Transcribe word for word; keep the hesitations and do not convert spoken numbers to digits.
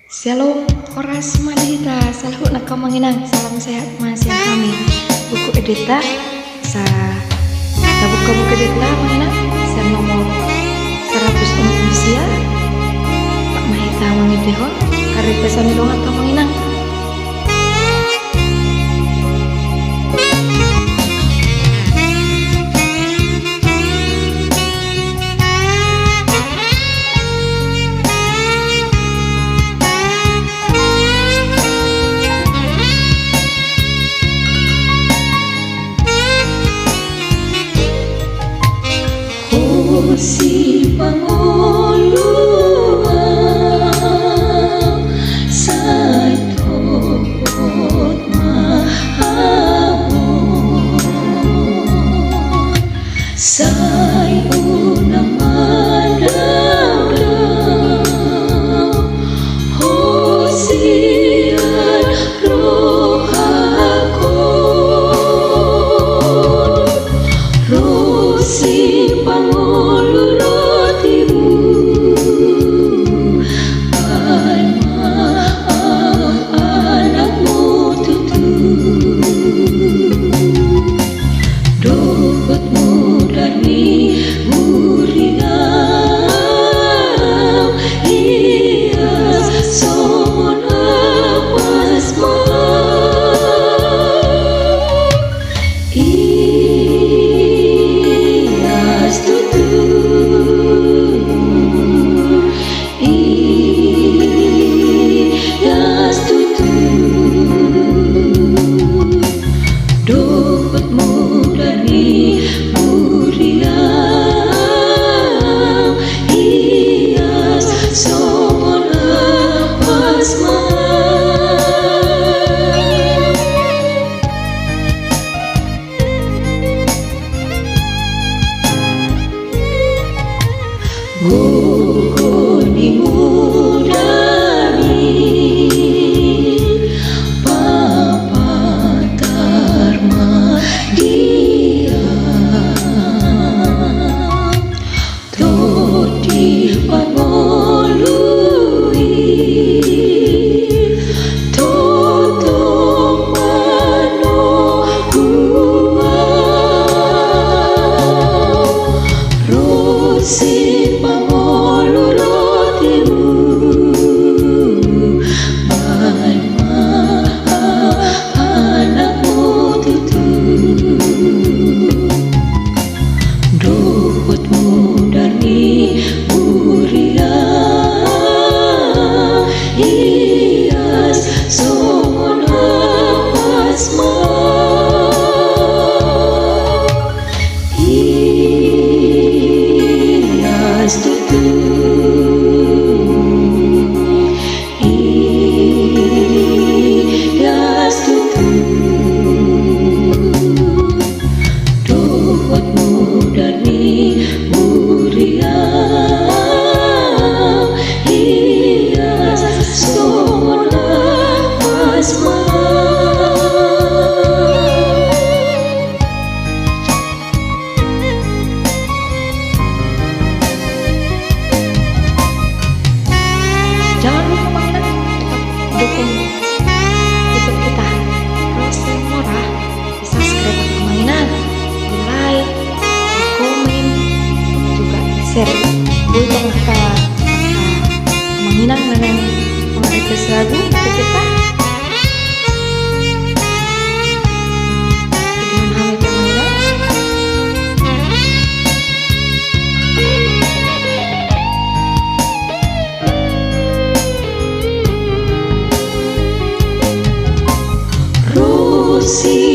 Syalom, horas ma di hita saluhutna, Amang Inang. Salam sehat ma sian hami, buku edita. Sa, tabuka buku edita, Amang Inang, sian nomor saratus onom pulu sia. Tung ma hita mangendehon, karejo sandongan, Amang Inang. Ho sipangolu ahu, sai topot ma ahu on, sai unang mandaodao ho sian rohangku on. Ro sipangolu rotimu, baen ma ahu anakmu tutu. Dohot mudar ni buriaM, ias songon apas ma ahu on. Ias tutu, ias tutu. Dohot mudar ni buriaM, ias songon apas ma ahu on. Gogo ni mudar i, papatar ma di ahu. Tondi pangolu i, tongtong manogu ahu. Ro sipangolu rotimu, baen ma ahu anakmu tutu. Dohot mudar ni buriaM, ias songon apas ma ahu on. Ias tutu, ias tutu. Dohot mudar ni buriaM, ias songon apas ma ahu on. Jangan lupa, Amang Inang, tetap dukung YouTube kita. Kalau saya murah, di-subscribe, Amang Inang, di-like, di-komen, juga di-share. Boi tong hita, Amang Inang, na naeng mangaransehan lagu untuk kita. Ro si